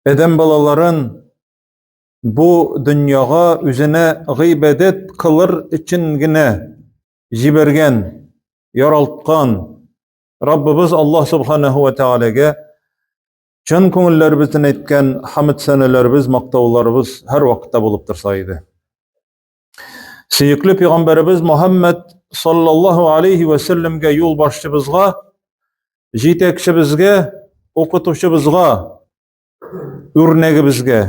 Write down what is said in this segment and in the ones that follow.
Адәм балаларын бу дөньяга үзенә гыйбадәт кылыр өчен генә җибәргән, яралткан Раббыбыз Аллаһ субханаһу ва тәгаләгә чын күңелләребездән әйткән хамд сәнәләребез, мактауларыбыз һәр вакытта булып торса иде. Сөекле пәйгамбәребез Мухаммад саллаллаһу алейхи ва сәлләмгә юл башчыбызга, җитәкчебезгә, укытучыбызга, үрнәгебезгә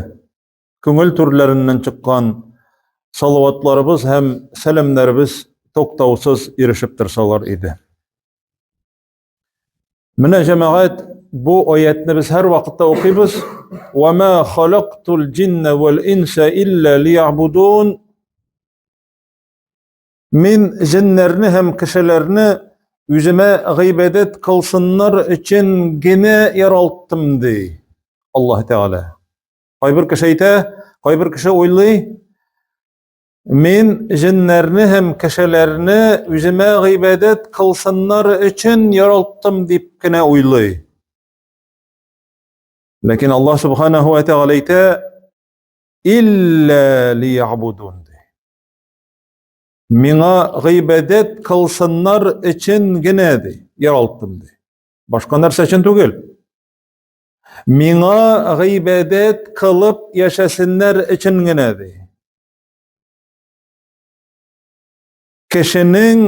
күңел түрләреннән чыккан салаватларыбыз һәм сәламнәребез туктаусыз ирешеп торсалар иде. Менә җәмәгать бу аятны без һәр вакытта укыйбыз. Ва ма халактул җинна вал инса илля лиябудун. Мин җеннәрне һәм кешеләрне үземә гыйбадәт кылсыннар өчен генә яралттым, ди Аллаһ Тәгалә. Кайбер кеше әйтә, кайбер кеше уйлый, мин җеннәрне һәм кешеләрне үземә гыйбадәт кылсыннар өчен яралттым дип кенә уйлый. Ләкин Аллаһ субханаһу ва тәгалә әйтә, илля лиябудун. Миңа гыйбадәт кылсыннар өчен генә ди, яралттым ди. Башка нәрсә өчен түгел. Миңа гыйбадәт кылып яшәсеннәр өчен генә ди. Кешенең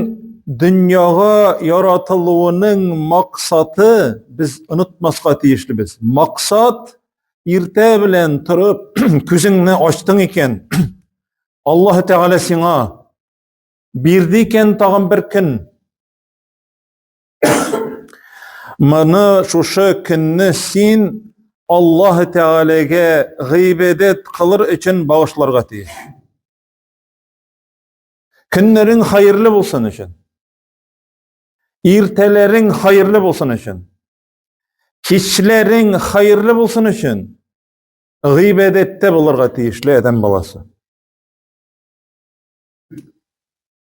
дөньяга яратылуының максаты без онытмаска тиешлебез. Максат иртә белән торып күзеңне ачтың икән, Аллаһ Тәгалә сиңа бирде икән тагын бер көн. Моны шушы көнне син Аллаһ Тәгаләгә гыйбадәт кылыр өчен багышларга тиеш. Көннәрең хәерле булсын өчен. Иртәләрең хәерле булсын өчен. Кичләрең хәерле булсын өчен гыйбадәттә булырга тиешле адәм баласы.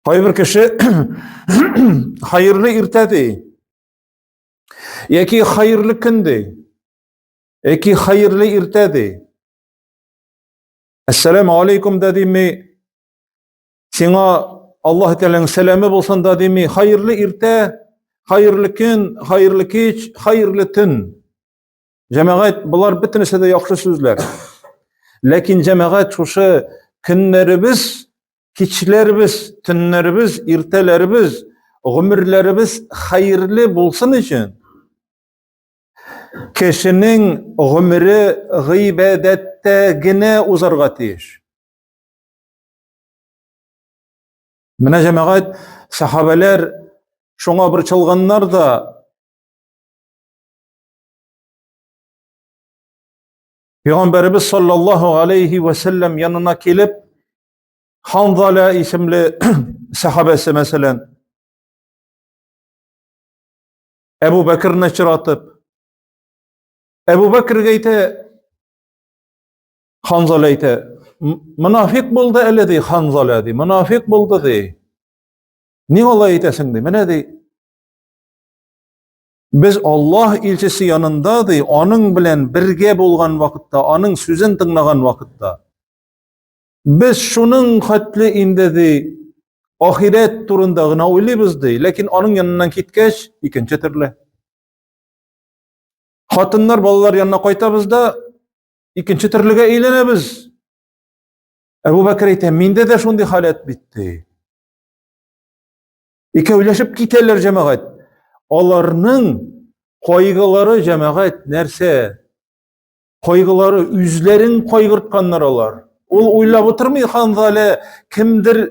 Кайбер кеше хәерле иртә ди. Яки хәерле көн ди. Яки хәерле иртә ди. Әссәламу алейкум да дими. Сиңа Аллаһ Тәгаләнең сәламе булсын да дими. Хәерле иртә, хәерле көн, хәерле кич, хәерле төн. Җәмәгать, болар бөтенесе дә яхшы сүзләр. Ләкин җәмәгать шушы көннәребез, кичләребез, төннәребез, иртәләребез, гомерләребез хәерле булсын өчен кешенең гомере гыйбадәттә генә узарга тиеш. Менә җәмәгать, сахабәләр шуңа борчылганнар да, Пәйгамбәребез саллаллаһу алейхи ва сәлләм янына килеп, Ханзала исемле сахабәсе мәсәлән, Әбу Бәкерне очратып, Әбу Бәкергә әйтә, Ханзала әйтә, монафик булды әле ди, Ханзала ди, монафик булды ди. Ни алай әйтәсең ди? Менә ди, Без Аллаһ илчесе янында ди, аның белән бергә булган вакытта, аның сүзен тыңлаган вакытта, без шуның хәтле инде ди, ахирәт турында гына уйлыйбыз ди, ләкин аның яныннан киткәч, икенче төрле. Хатыннар, балалар янына кайтабыз да, икенче төрлегә әйләнәбез. Әбу Бәкер әйтә, миндә дә шундый халәт бит ди. Икәүләшеп китәләр җәмәгать. Аларның кайгылары җәмәгать нәрсә? Кайгылары үзләрен кайгыртканнар алар. Ул уйлап утырмый ханзалә, кемдер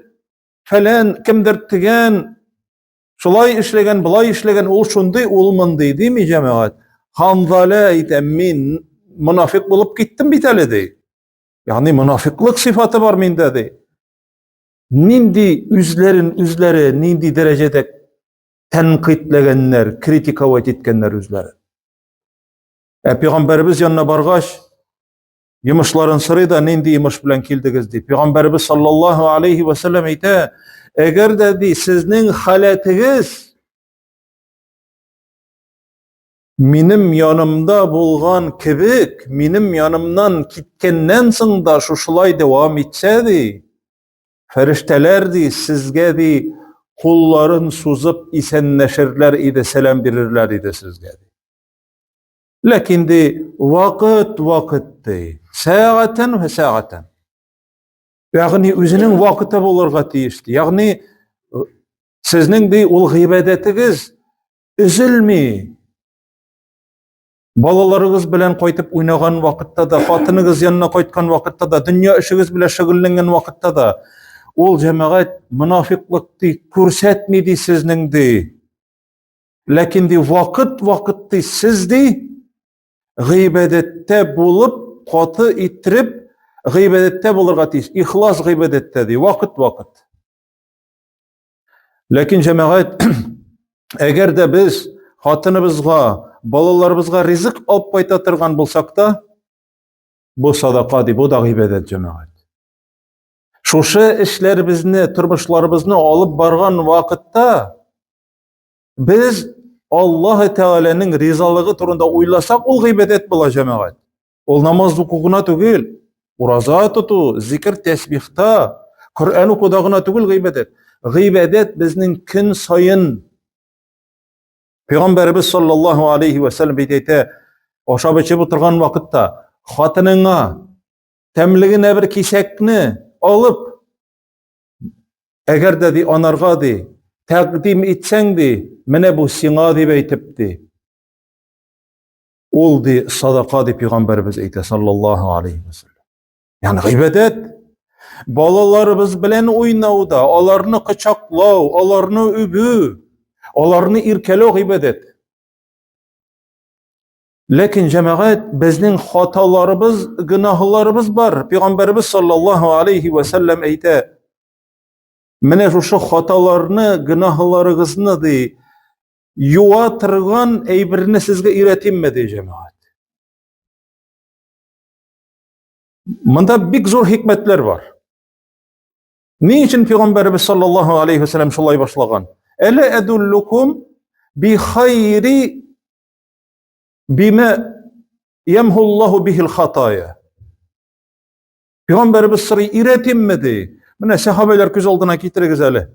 фәлән, кемдер тегән, шулай эшләгән, болай эшләгән, ул шундый, ул мондый, дими җәмәгать. Ханзалә әйтә, мин монафик булып киттем бит әле, ди. Ягъни монафиклык сыйфаты бар миндә, ди. Нинди үзләрен үзләре нинди дәрәҗәдә тәнкыйтьләгәннәр, критиковать иткәннәр үзләре. Ә пәйгамбәребез янына баргач, йомышларын сорый да, нинди йомыш белән килдегез ди. Пәйгамбәребез саллаллаһу алейхи ва саллям әйтә, әгәр дә ди, сезнең халәтегез Минем янымда булган кебек, минем янымнан киткәннән соң да шушылай дәвам итсә, ди, фәрештәләр, ди, сезгә, ди, кулларын сузып исәнләшерләр иде, сәлам бирерләр иде сезгә, ди. Ләкин, ди, вакыт-вакыт, ди, сәгатән вә сәгатән. Ягъни үзенең вакыты булырга тиеш, ди. Ягъни сезнең, ди, ул гыйбадәтегез өзелми. Балаларыгыз белән кайтып уйнаган вакытта да, хатыныгыз янына кайткан вакытта да, дөнья эшегез белән шөгыльләнгән вакытта да, ул җәмәгать монафиклык ди, күрсәтми ди сезнең ди. Ләкин ди вакыт-вакыт ди сез ди гыйбадәттә булып, каты иттереп гыйбадәттә булырга тиеш. Ихлас гыйбадәттә ди, вакыт-вакыт. Ләкин җәмәгать, әгәр дә без хатыныбызга, балаларыбызга ризык алып кайта торган булсак та, бу садака ди, бу да гыйбадәт җәмәгать. Шушы эшләребезне, тормышларыбызны алып барган вакытта без Аллаһ Тәгаләнең ризалыгы турында уйласак, ул гыйбадәт була җәмәгать. Ул намаз уку гына түгел, ураза тоту, зикер, тәсбихта, Коръән укуда гына түгел гыйбадәт. Гыйбадәт безнең көн саен. Пәйгамбәребез саллаллаһу алейхи ва сәлләм бит әйтә, ашап эчеп утырган вакытта хатыныңа тәмле генә бер кисәкне алып, әгәр дә ди анарга ди, тәкъдим итсәң ди, менә бу сиңа дип әйтеп ди. Ул ди садака дип пәйгамбәребез әйтә саллаллаһу алейхи ва сәлләм. Ягъни гыйбадәт балаларыбыз белән уйнауда, аларны кочаклау, аларны үбү, аларны иркәләү гыйбадәт. Ләкин җәмәгать безнең хаталарыбыз, гөнаһларыбыз бар. Пәйгамбәребез саллаллаһу алейхи ва сәлләм әйтә: Менә шушы хаталарны, гөнаһларыгызны ди, юа торган әйберне сезгә өйрәтимме, ди җәмәгать. Монда бик зур хикмәтләр бар. Ни өчен пәйгамбәребез саллаллаһу алейхи вәсәләм шулай башлаган? Әлә әдуллукум би хайри бима ямхуллаһу бихил хатая. Пәйгамбәребез сорый, өйрәтимме ди. Менә сәхабәләр күз алдына китерегез әле.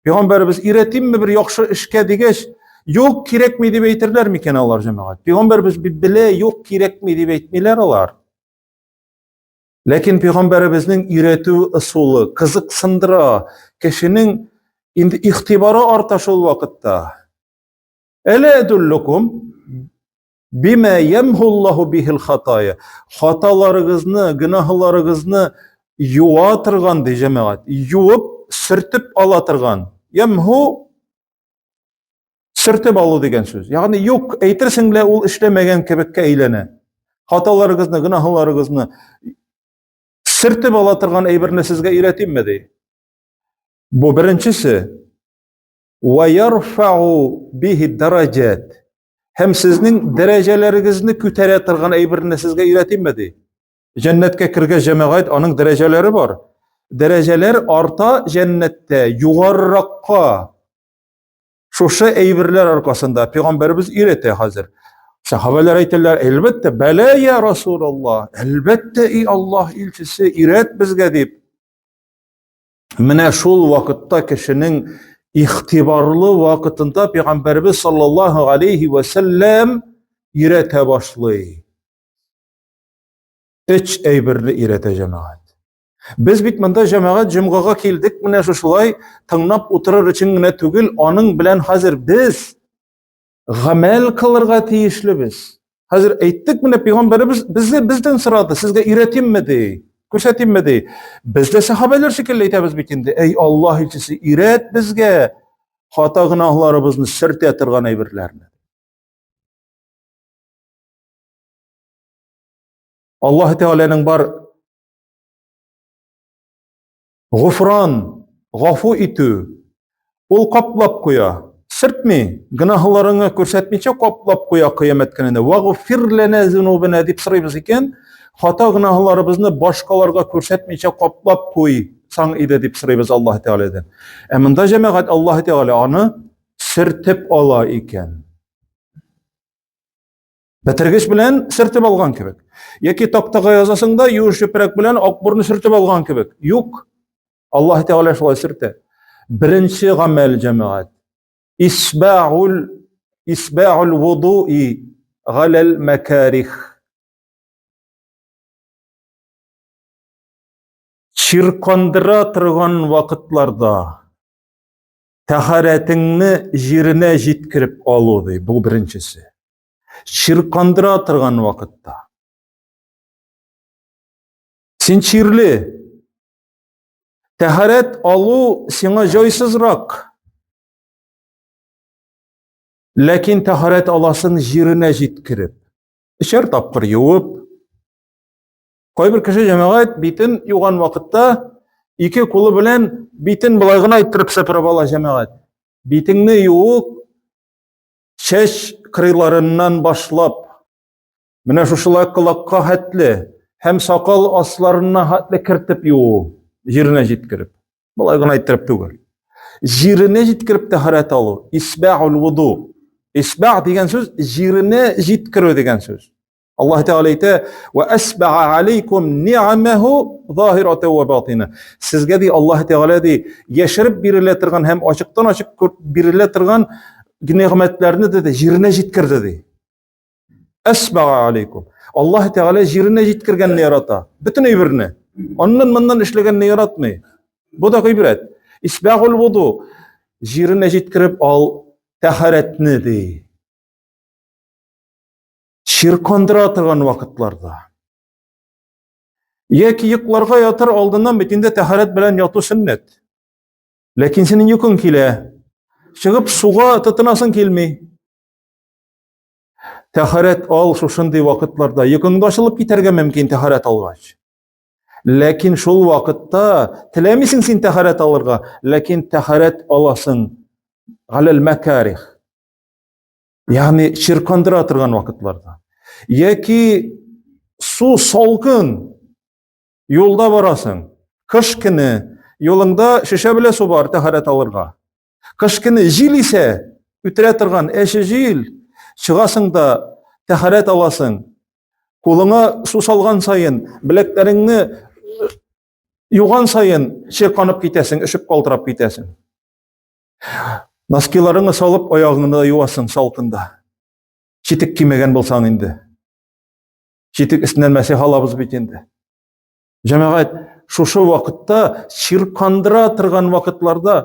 Пәйгамбәребез өйрәтимме бер яхшы эшкә дигәч, юк, кирәкми дип әйтерләр микән алар җәмәгать? Пәйгамбәребез бит белә, юк, кирәкми дип әйтмиләр алар. Ләкин пәйгамбәребезнең өйрәтү ысулы кызыксындыра, кешенең инде игътибары арта шул вакытта. Әлә әдуллукум Бима ямхуллаху бихил хатая. Хаталарыгызны, гөнаһларыгызны юа торган ди җәмәгать. Юып, сөртеп ала торган. Ямху сөртеп алу дигән сүз. Ягъни юк, әйтерсең лә ул эшләмәгән кебеккә әйләнә. Хаталарыгызны, гөнаһларыгызны сөртеп ала торган әйберне сезгә өйрәтимме ди. Бу беренчесе. Ва ярфау бихи дараҗат. Һәм сезнең дәрәҗәләрегезне күтәрә торган әйберне сезгә өйрәтимме ди. Җәннәткә кергәч җәмәгать аның дәрәҗәләре бар. Дәрәҗәләр арта җәннәттә югарыракка. Шушы әйберләр аркасында пәйгамбәребез өйрәтә хәзер. Сахабәләр әйтәләр, әлбәттә, бәлә я Расулаллаһ, әлбәттә, и Аллаһ илчесе, өйрәт безгә дип. Менә шул вакытта кешенең игътибарлы вакытында пәйгамбәребез саллаллаһу алейхи ва сәлләм өйрәтә башлый. Өч әйберне өйрәтә җәмәгать. Без бит монда җәмәгать җомгага килдек, менә шушылай тыңлап утырыр өчен генә түгел, аның белән хәзер без гамәл кылырга тиешлебез. Хәзер әйттек менә пәйгамбәребез безне бездән сорады, сезгә өйрәтимме ди, күрсәтимме ди. Без дә сәхабәләр шикелле әйтәбез бит инде. Әй Аллаһ илчесе, өйрәт безгә хата гөнаһларыбызны сөртә торган әйберләрне. Аллаһ Тәгаләнең бар Гуфран, гафу итү. Ул каплап куя. Сөртми, гөнаһларыңны күрсәтмичә каплап куя кыямәт көнендә. Вагфир ләнә зунубына дип сорыйбыз икән, хата гөнаһларыбызны башкаларга күрсәтмичә каплап куй саң иде дип сорыйбыз Аллаһ Тәгаләдән. Ә монда җәмәгать Аллаһ Тәгалә аны сөртеп ала икән. Бетергеч белән сөртеп алган кебек. Яки тактага язасың да юеш чүпрәк белән акбурны сөртеп алган кебек. Юк. Аллаһ Тәгалә шулай сөртә. Беренче гамәл җәмәгать. Исба'ул исба'ул вудуи галәл мәкарих. Чиркандыра торган вакытларда тәһарәтеңне җиренә җиткереп алу ди, бу беренчесе. Чиркандыра торган вакытта. Син чирле. Тәһарәт алу сиңа җайсызрак. Ләкин тәһарәт аласын җиренә җиткереп. Өчәр тапкыр юып. Кайбер кеше җәмәгать битен юган вакытта ике кулы белән битен болай гына иттереп сыпырып ала җәмәгать. Битеңне юып, чәч кырыйларыннан башлап, менә шушылай колакка хәтле һәм сакал асларына хәтле кертеп юу, җиренә җиткереп. Болай гына иттереп түгел. Җиренә җиткереп тәһарәт алу, исба'ул вуду. Исба' дигән сүз җиренә җиткерү дигән сүз. Аллаһ Тәгалә әйтә: "Ва асба'a алейкум ни'амаху заһиратан ва батина". Сезгә ди Аллаһ Тәгалә ди яшереп бирелә торган һәм ачыктан-ачык бирелә торган нигъмәтләрне дә җиренә җиткерде ди. Әсба'a алейкум. Аллаһ Тәгалә җиренә җиткергәнне ярата. Бөтен әйберне. Аннан моннан эшләгәнне яратмый. Бу да гыйбрәт. Исбагул вуду. Җиренә җиткереп ал тәһарәтне ди. Чиркандыра торган вакытларда. Яки йокларга ятыр алдыннан бит инде тәһарәт белән яту сөннәт. Ләкин синең йокың килә. Чыгып суга тотынасың килми. Тәһарәт ал шушындый вакытларда. Йокың да ачылып китәргә мөмкин тәһарәт алгач. Ләкин шул вакытта теләмисең син тәһарәт алырга, ләкин тәһарәт аласың. Галәл мәкарих. Ягъни чиркандыра торган вакытларда. Яки су салкын юлда барасың. Кыш көне юлыңда шешә белән су бар тәһарәт алырга. Кыш көне җил исә, үтерә торган әче җил, чыгасың да тәһарәт аласың. Кулыңа су салган саен, беләкләреңне э, юган саен чирканып китәсең, өшеп калтырап китәсең. Носкиларыңны салып, аягыңны да юасың салкында. Читек кимәгән булсаң инде. Читек өстеннән мәсих алабыз бит инде. Җәмәгать, шушы вакытта чиркандыра торган вакытларда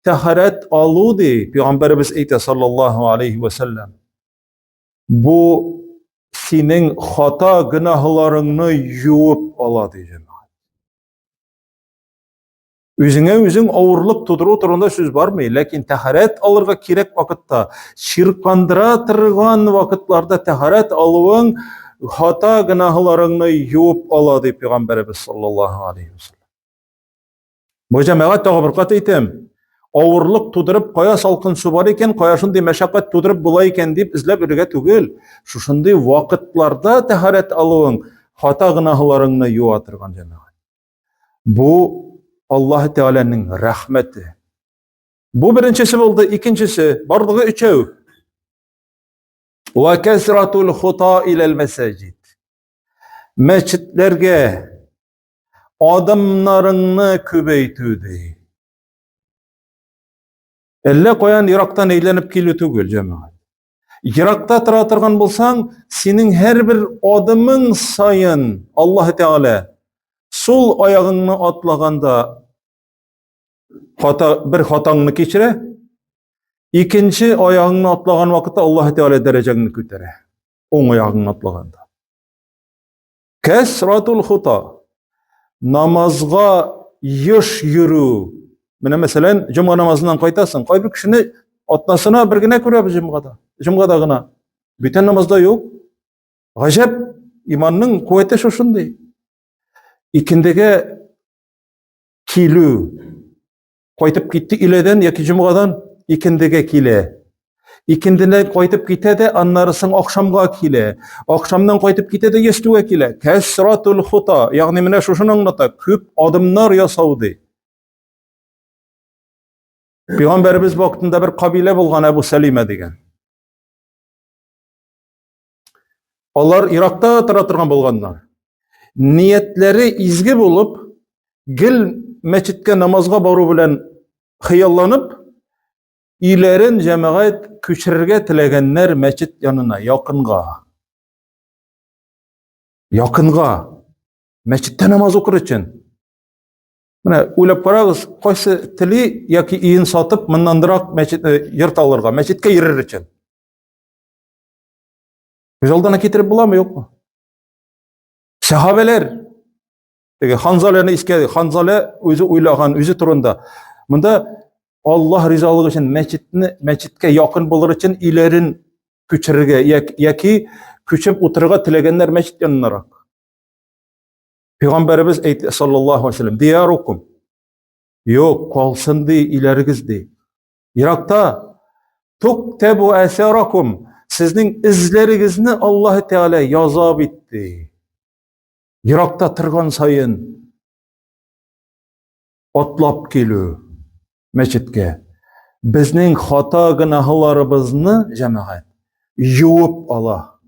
тәһарәт алу ди, пәйгамбәребез әйтә саллаллаһу алейхи ва сәлләм. Бу синең хата гөнаһларыңны юып ала ди җәмәгать. Үзеңә үзең авырлык тудыру турында сүз бармый, ләкин тәһарәт алырга кирәк вакытта, чиркандыра торган вакытларда тәһарәт алуың хата гөнаһларыңны юып ала, ди пәйгамбәребез саллаллаһу алейхи вәсәлләм. Бу җәмәгать тагы бер кат әйтәм, авырлык тудырып, кая салкын су бар икән, кая шундый мәшәкать тудырып була икән дип эзләп йөрергә түгел. Шушындый вакытларда тәһарәт алуың хата гөнаһларыңны юа торган җәмәгать. Бу Аллаһ Тәгаләнең рәхмәте. Бу беренчесе булды, икенчесе, барлыгы өчәү. Ва касратул хута иләл мәсаҗид. Мәчетләргә адымнарыңны күбәйтү ди. Әллә каян ерактан әйләнеп килү түгел, җәмәгать. Еракта тора торган булсаң, синең һәрбер адымың саен Аллаһ Тәгалә сул аягыңны атлаганда хата бер хатаңны кичерә, икенче аягыңны атлаган вакытта Аллаһ Тәгалә дәрәҗәңне күтәрә. Уң аягыңны атлаганда. Кәсратул хута. Намазга еш йөрү. Менә мәсәлән, җомга намазыннан кайтасың, кайбер кешене атнасына бер генә күрәбез җомгада. Җомгада гына. Бүтән намазда юк. Гаҗәп, иманның куәте шушындый. Икендегә килү. Кайтып китте өйләдән яки җомгадан икендегә килә. Икенденә кайтып китә дә, аннары соң ахшамга килә. Ахшамнан кайтып китә дә ястүгә килә. Кәсратул хута, ягъни менә шушыны аңлата, күп адымнар ясау ди. Пәйгамбәребез вакытында бер кабилә булган Әбу Сәлимә дигән. Алар еракта тора торган булганнар. Ниятләре изге булып, гел мәчеткә намазга бару белән хыялланып, өйләрен җәмәгать күчерергә теләгәннәр мәчет янына, якынга. Якынга. Мәчеттә намаз укыр өчен. Менә уйлап карагыз, кайсы тели яки өен сатып, моннанрак мәчет э, йорт алырга, мәчеткә йөрер өчен. Күз алдына китереп буламы, юкмы? Сәхабәләр теге Ханзаләне искә Ханзалә үзе уйлаган, үзе турында. Монда Аллаһ ризалыгы өчен мәчетне, мәчеткә якын булыр өчен өйләрен күчерергә яки күчеп утырырга теләгәннәр мәчет янынарак. Пәйгамбәребез әйтте саллаллаһу алейһи вәсәлләм, диярукум. Юк, калсын ди өйләрегез ди. Еракта туктабу әсәракум, сезнең эзләрегезне Аллаһ Тәгалә яза бит ди. Еракта торган саен атлап килү мәчеткә безнең хата гөнаһларыбызны җәмәгать юып ала.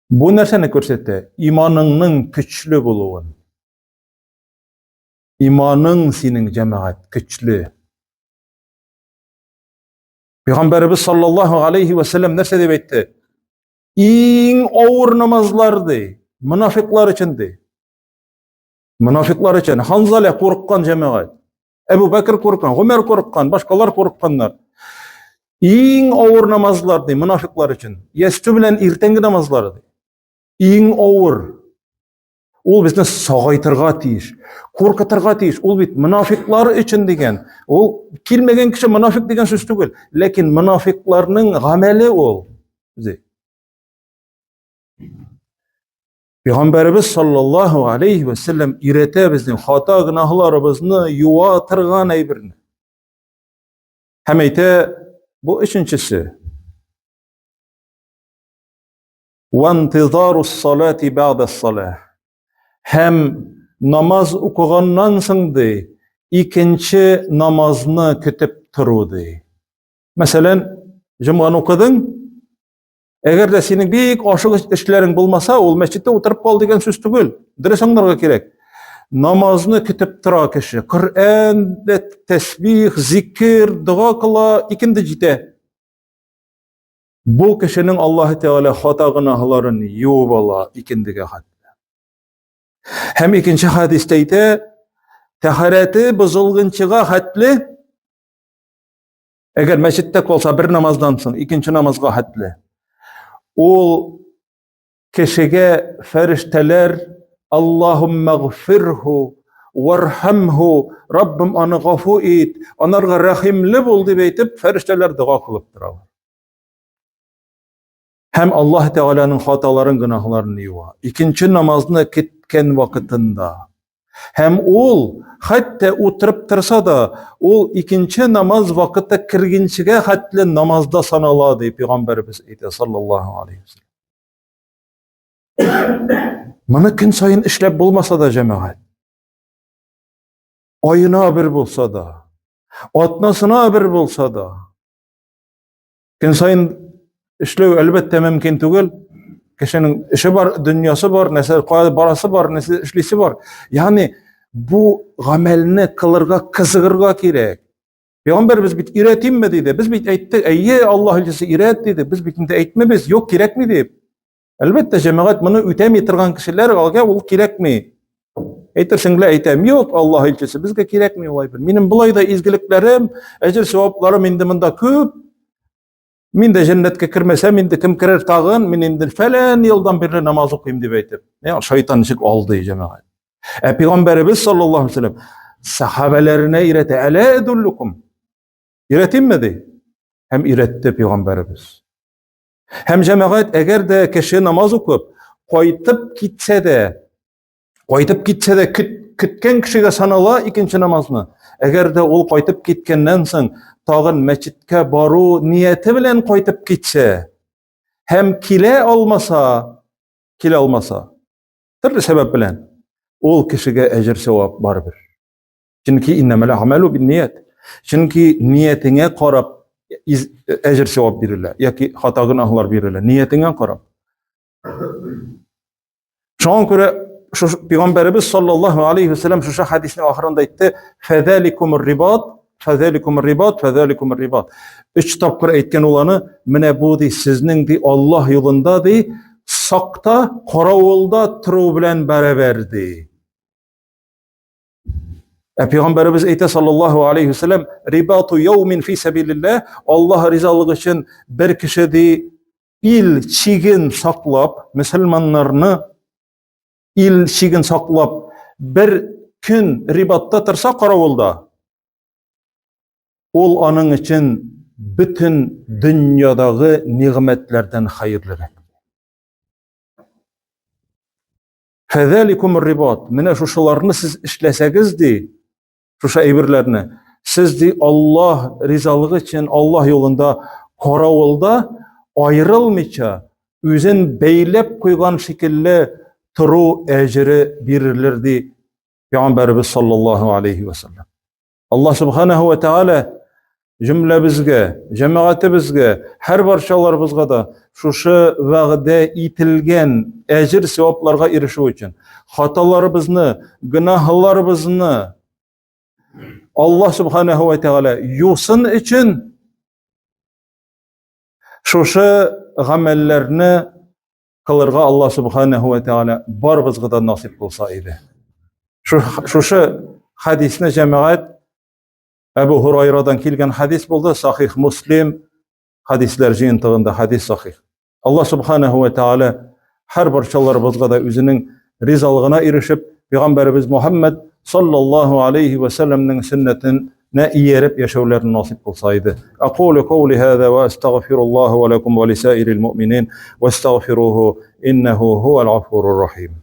Бу нәрсәне күрсәтә? Иманыңның көчле булуын. Иманың синең җәмәгать көчле. Пәйгамбәребез саллаллаһу алейхи ва сәлләм нәрсә дип әйтте? Иң авыр намазлар ди, монафиклар өчен ди. Монафиклар өчен Ханзаля курыккан җәмәгать. Әбу Бәкер курыккан, Гомәр курыккан, башкалар курыкканнар. Иң авыр намазлар ди монафиклар өчен. Ястү белән иртәнге намазлар ди. Иң авыр. Ул безне сагайтырга тиеш, куркытырга тиеш. Ул бит монафиклар өчен дигән. Ул килмәгән кеше монафик дигән сүз түгел, ләкин монафикларның гамәле ул. Пәйгамбәребез саллаллаһу алейхи ва саллям өйрәтә безнең хата гөнаһларыбызны юа торган әйберне. Һәм әйтә, бу өченчесе. Вантизару салати бәгъдә салах. Һәм намаз укыганнан соң ди, икенче намазны көтеп тору ди. Мәсәлән, җомганы укыдың, әгәр дә синең бик ашыгыч эшләрең булмаса, ул мәчеттә утырып кал дигән сүз түгел. Дөрес аңларга кирәк. Намазны көтеп тора кеше. Коръән, тәсбих, зикер, дога кыла, икенде җитә. Бу кешенең Аллаһы Тәгалә хата гөнаһларын юып ала икендегә хәтле. Һәм икенче хәдистә әйтә, тәһарәте бозылгынчыга хәтле, әгәр мәчеттә калса бер намаздан соң икенче намазга хәтле, ул кешегә фәрештәләр Аллаһумма гфирһу вархамһу, Раббым аны гафу ит, анарга рәхимле бул дип әйтеп, фәрештәләр дога кылып торалар. Һәм Аллаһ Тәгаләнең хаталарын, гөнаһларын юа. Икенче намазны көткән вакытында. Һәм ул хәтта утырып торса да, ул икенче намаз вакыты кергенчегә хәтле намазда санала, ди пәйгамбәребез әйтә, саллаллаһу алейхи вәсәлләм. Моны көн саен эшләп булмаса да, җәмәгать. Аена бер булса да, атнасына бер булса да. Көн саен эшләү әлбәттә мөмкин түгел. Кешенең эше бар, дөньясы бар, нәрсә кая барасы бар, нәрсә эшлисе бар. Ягъни бу гамәлне кылырга, кызыгырга кирәк. Пәйгамбәрбез бит өйрәтимме диде. Без бит әйттек, әйе, Аллаһ илчесе өйрәт диде. Без бит инде әйтмибез, юк, кирәкми дип. Әлбәттә, җәмәгать моны үтәми торган кешеләр алга ул кирәкми. Әйтерсең лә әйтәм, юк, Аллаһ илчесе, безгә кирәкми улай бер. Минем болай да изгелекләрем, әҗер савапларым инде монда күп. Мин дә җәннәткә кермәсәм, инде кем керер тагын? Мин инде фәлән елдан бирле намаз укыйм дип әйтеп. Я, шайтан ничек алдый җәмәгать. Ә пәйгамбәребез саллаллаһу алейһи вәсәлләм сахабәләренә өйрәтә, әлә әдуллукум. Өйрәтимме ди? Һәм өйрәтте пәйгамбәребез. Һәм җәмәгать, әгәр дә кеше намаз укып, кайтып китсә дә, кайтып китсә дә, көт, көткән кешегә санала икенче намазны. Әгәр дә ул кайтып киткәннән соң тагын мәчеткә бару нияте белән кайтып китсә һәм килә алмаса, килә алмаса, төрле сәбәп белән, ул кешегә әҗер савап барыбер. Чөнки иннәмәл әгъмәлү бинният. Чөнки ниятеңә карап. әҗер савап бирелә яки хата гөнаһлар бирелә, ниятеңә карап. Шуңа күрә пәйгамбәребез саллаллаһу алейхи вәсәлләм шушы хәдиснең ахырында әйтте: "Фәзаликумур рибат, фәзаликумур рибат, фәзаликумур рибат". Өч тапкыр әйткән ул аны, менә бу ди сезнең ди Аллаһ юлында ди сакта, каравылда тору белән бәрабәр ди. Ә пәйгамбәребез әйтә саллаллаһу алейхи вәсәлләм, рибату яумин фи сәбилилләһ, Аллаһ ризалыгы өчен бер кеше ди ил чиген саклап, мөселманнарны ил чиген саклап, бер көн рибатта торса каравылда, ул аның өчен бөтен дөньядагы нигъмәтләрдән хәерлерәк. Фәзәликум рибат. Менә шушыларны сез эшләсәгез ди, шушы әйберләрне, сез ди Аллаһ ризалыгы өчен Аллаһ юлында каравылда аерылмыйча үзен бәйләп куйган шикелле тору әҗере бирелер ди Пәйгамбәребез саллаллаһу алейхи ва саллям. Аллаһ субханаһу ва тааля җөмләбезгә, җәмәгатебезгә, һәр барчаларыбызга да шушы вәгъдә ителгән әҗер савапларга ирешү өчен хаталарыбызны, гөнаһларыбызны Аллаһ субханаһу ва тааля юсын өчен шушы гамәлләрне кылырга Аллаһ субханаһу ва тааля барыбызга да насыйп кылса иде. Шушы хадисне җәмәгать Әбу Һурайрадан килгән хадис булды, Сахих Муслим хадисләр җыентыгында хадис сахих. Аллаһ субханаһу ва тааля һәр барчаларыбызга да үзенең ризалыгына ирешеп, пәйгамбәребез Мухаммад саллаллаһу алейхи ва сәлләмнең сөннәтен нә ияреп яшәүләрен насыйп кылса иде. Акулу каули һаза ва астагфируллаһа ва лакум ва лисаирил муъминин вастагфируху иннаху хуал гафурур рахим.